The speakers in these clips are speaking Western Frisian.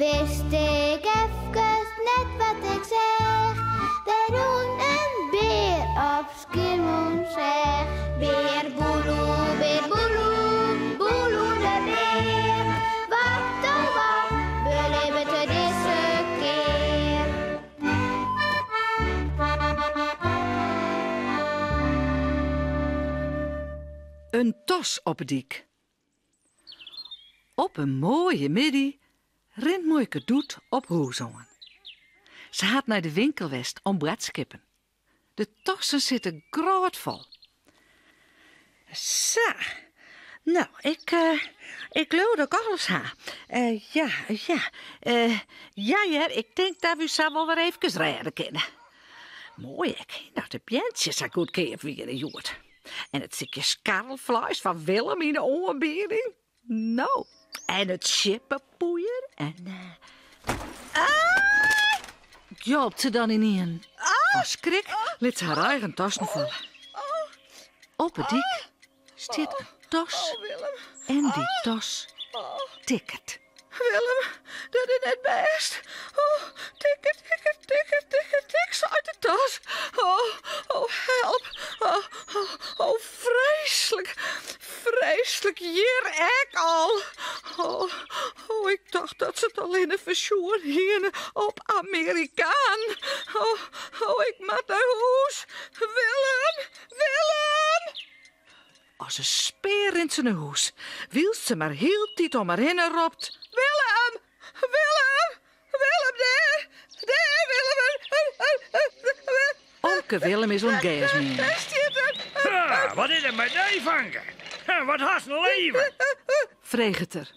Wist ik efkes net wat ik seach. Der rûn in bear op Skiermûntseach. Bear boeloe, bear boeloe, boeloe de bear. Wat oh wat belibbet er dizze kear? In tas op 'e dyk. Op in moaie middei rint muoike Doet op hûs oan. Se hat nei de winkel west om boadskippen. De tassen sitte grôtfol. Sa, no, ik, ik leau dat ik alles ha. Ja, ja, ja hear, ik tink dat we ús sa wol wer eefkes rêde kinne. Moai ek, hè, dat de beantsjes sa goedkeap wiene hjoed. En it stikje skarrelfleis fan Willem yn de oanbieding. No, en it sjippepoeier en. Ah! Gjalpt se dan ynienen. Fan skrik lit se har eigen tassen falle. Op 'e dyk stiet in tas en dy tas tikket. Willem, dat is net bêst. Oh, tikke, tikke, tikke, tikke, tik, seit de tas. Oh, oh, help. Oh, oh, oh, freeslik. Freeslik, hjir ek al. Oh, oh, ik tocht dat se it allinne fersjoen hiene op Amerikaan. Oh, oh, ik moat nei hûs. Willem, Willem! As in spear rint se nei hûs, wylst se mar hieltyd om har hinne ropt, Willem! Willem! Willem, dêr! Dêr, Willem! Omke Willem is oan it gersmeanen. Dêr stiet er! Ha, wat is der mei dy, fanke? Ha, wat hast in leven? Freget er.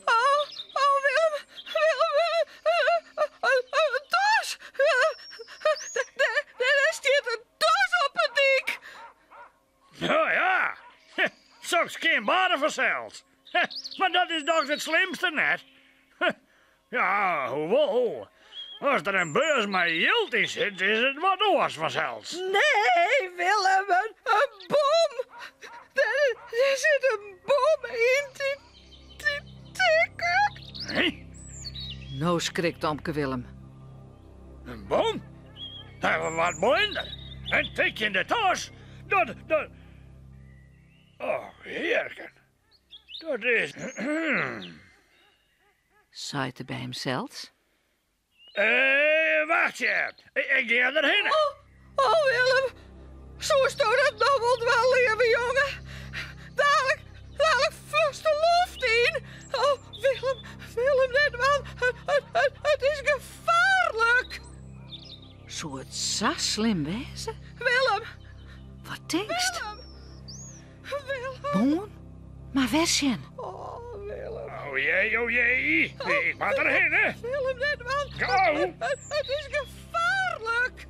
Oh, oh, Willem, Willem, in tas! Dêr, dêr stiet in tas op 'e dyk! No ja, soks kin barre fansels. Mar dat is dochs it slimste net. Ja, hoewol, as der in beurs mei jild yn sit, is it wat oars fansels. Nee, Willem, in bom! Der sit in bom yn dy ticket. Hé? No skrikt omke Willem. In bom? Wat blinder. In tikjende tas? Dat, dat... Oh, hearken. Dat is... Seit er by himsels. Eh, wachtsje. Ik gean derhinne. Oh, oh Willem. Soesto dat noch wol dwaan, leave jonge? Dalik, dalik fljochst de loft yn. Oh, Willem, Willem, net dwaan. It is gefaarlik. Soe it sa slim wêze? Willem! Wat tinkst? Willem! Willem! Moarn mar wer sjen. Oh, Willem. Oh jee, oh jee. Ik moat derhinne. Willem, net dwaan. Gau. It is gefaarlik.